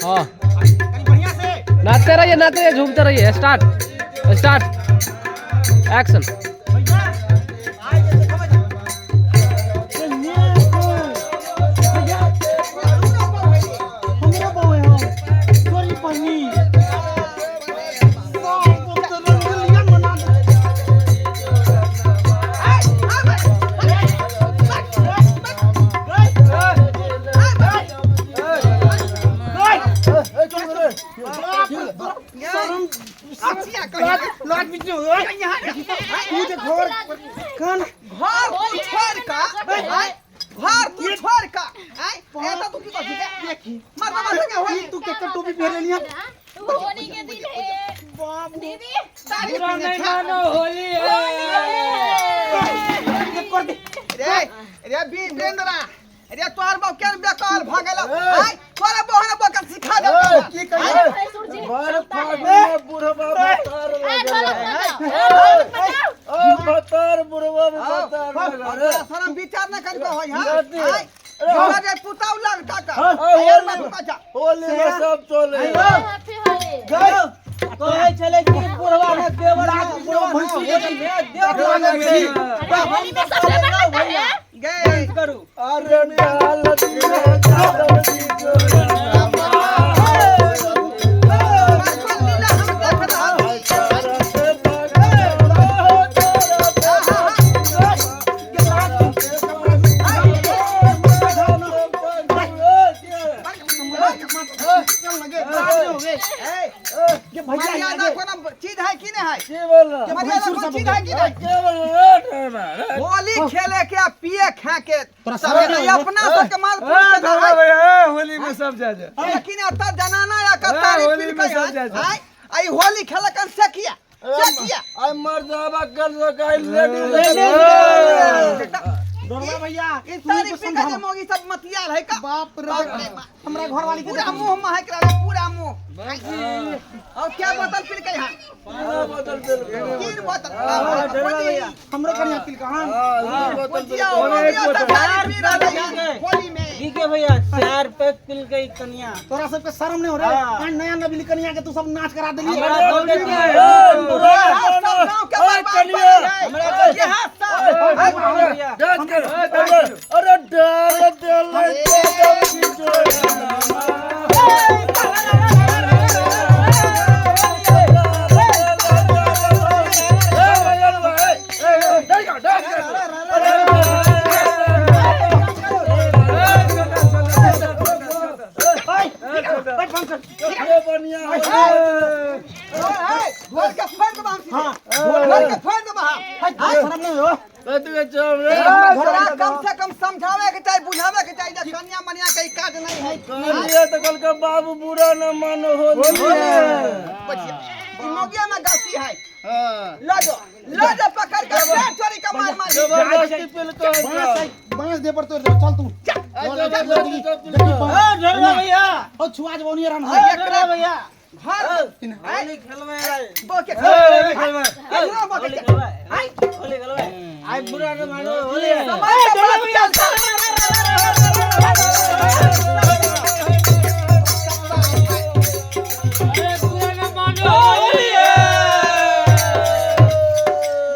हाँ। कनी बढ़िया से। नाचते रहिए, नाचते रहिए, झूमते रहिए। Start, start, action. भैया आइ जे देखबै। हमरो बहु है तोरी बहिनी सब तो रंगलिया मना दे। शरम लाज बीच में हो तू जे घर कान। घर तू छोड़ का आय, घर तू छोड़ का आय, एता तू की कहै छी? देखी मर बाबा संगे होली। ई तू केकर टोपी पहिर लेलिया? होली के दिन है। बाप दीदी। साड़ी बुरा पहिने नहीं छै। मानो, होली है। के कर दे। रे रे वीरेंद्रा रे, तोहर बाप केन बेकार भ गेल आय, तोरे बहन बकल सिखा दे। की कहिए? भैंसुर जी बर चलता है। फागुन में बुढ़वा भतार ए, लगल। ढोलक बजाओ, ढोलक बजाओ। ओ भतार, बुढ़वा भतार लगल रे। शरम विचार न कर को होय। हां। जाति। आय तोरा जे पुताव लगता का हाँ, आय, होली। बच्चा। होली में सब चले। हैप्पी होली। कहै छलै कि बुढ़वा ने देवर ने बुढ़वा ने होली में देवर ने अरे होली में सब देवर लगता है। गे करू। अरे डाल दिए जादव जी जोड़ा। लीला हम देख रहल छी। तारा से बगल हो तारा ए, ये भैया। मर्यादा कोनो चीज है कि नहीं है? की बोल? मर्यादा कोनो चीज है कि नहीं? के बोल? होली खेले के आ पिए खा के तोरा सब शरम नहीं अपना सबके माल पुरुष के है। भैया, होली में सब जा जा। लेकिन अत जनाना या हाँ, कतारी होली पी में के सब जा जा। आय आई होली खेले कन से किया से किया। आई मर जाबा कर सकाई लेडीज। दरोगा भैया, इन तू ही तारी तो पी के जे समझा। मोगी सब मतियाल है का। बाप रे, बाप रे बाप। हमरा घर वाली के पूरा देखी। मुंह महक रहा है, पूरा मुंह। और क्या बोतल पी के यहाँ? बोतल पेल। तीन बोतल। हमरो कनिया पिल कहां? पूछिया मोगिया सब तारी पी रहा है होली में। ठीक है भैया, चार पैक पिल गई कन्या। तोरा सबके शर्म नहीं हो रहा? हाँ। आज नया नबीली कनिया के तू सब नाच करा देली। हमरा बोल के यहाँ सब गांव के बर्बाद कर रहे हैं। हमरा यहाँ सब भैया। डांस कर। अरे डाल देले जादव जी जोड़ा। ढोल के फोड़ दे बाहर। ढोल के फोड़ दे बाहर। शर्म नहीं हो? तोरा कम से कम समझावे के चाही, बुझावे के चाही जे कन्या मनिया के ई काज नहीं है। तो कल का बाबू बुरा न मानो, होली बचिया, ई मोगिया में गलती है। लो जो लो जो पकड़ के पैर चोरी का मार मार। जबरदस्ती पिल को। बांस है, बांस दे पर तोड़ दे, चल तू। जबरदस्ती सब पिल को। ढोलवा भैया। ओ छुआ जब ओनिए रन आ, है। एकरा भैया। घर होली खेलबै आइ। बोके होली बोके खेलबै, होली खेलबै आइ, बुरा न मानो, होली है। समय के बात चलता।